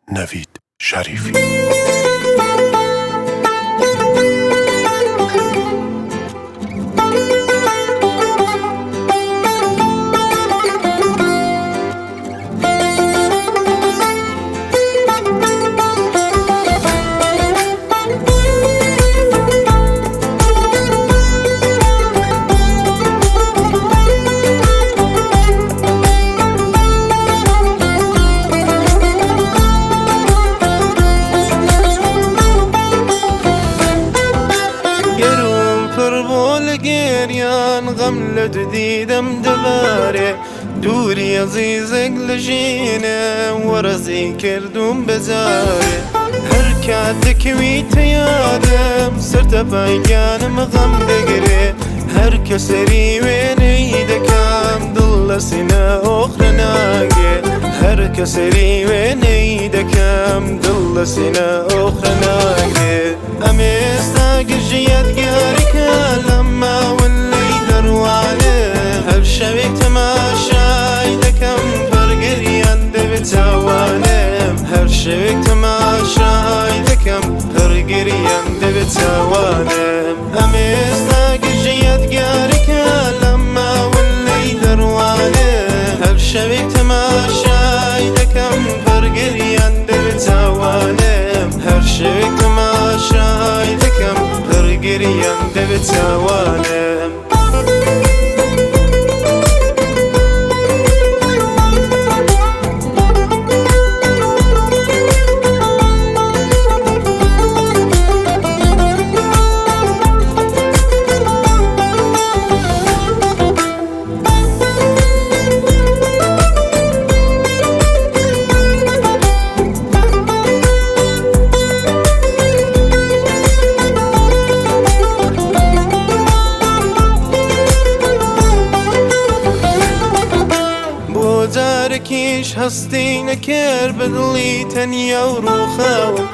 نەڤید شەریفی. گەروم پڕ بۆ لە گریان غەم لە دیدەم دەبارێ دووری ئەزیزێک لە ژینێ وەرەزی کردوم بەجارێ هەر کات دەکەویتە یادم سەرتەپای گیانم غەم دەگرێ هەر کە سەری وێنەی دەکەم دڵ لە سینە ئۆخرە ناگرێ هەر کە سەری وێنەی دەکەم دڵ لە سینە ئۆخرە ناگرێ ئەم ئێستا گژی یادگاریکە لە ماون لێی دەڕوانێ هەر شەوێک تەماشای دەکەم پەرگریان دەبێت چاوانێم هەر شەوێک تەماشای دەکەم پەرگریان دەبێت چاوانێم ئەم ئێستا گژی یادگاریکە لە ماون لێی دەڕوانێ هەر شەوێک تەماشای دەکەم پەرگریان دەبێت چاوانێم هەر شەوێک تەماشای دەکەم پەرگریان دەبێت چاوانێم. بۆ جارێکیش هەستی نەکرد بە دڵی تەنیا و ڕووخاوم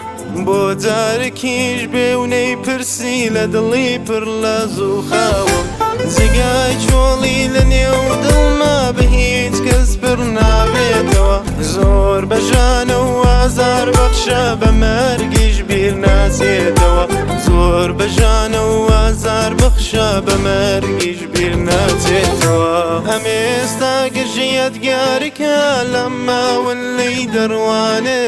بۆ جارێکیش بێونەی پرسی لە دڵی پڕ لە زووخاوم جێگای چۆڵی لە نێو دڵما بە هیچ کەس پڕ نابێتەوە زۆر بەژانە و ئازار بەخشە بە مەرگیش بیر ناچێتەوە زۆر بەژانە و ئازار بەخشە بە مەرگیش بیر ناچێتەوە ئەم ئێستا گژی یادگاریکە لە ماون لێی دەڕوانێ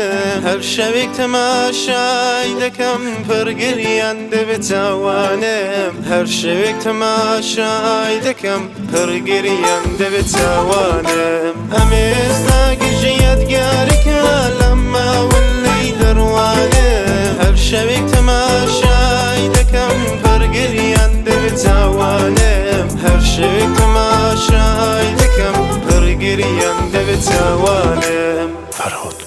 هەر شەوێک تەماشای دەکەم پەرگریان دەبێت چاوانێم هەر شەوێک تەماشای دەکەم پەرگریان دەبێت چاوانێم ئەم ئێستا گژی یادگاریکە لە ماون لێی دەڕوانێ هەر شەوێک تەماشای دەکەم پەرگریان دەبێت چاوانێم هەر شەوێک تەماشای دەکەم پەرگریان دەبێت چاوانێم. فەرهاد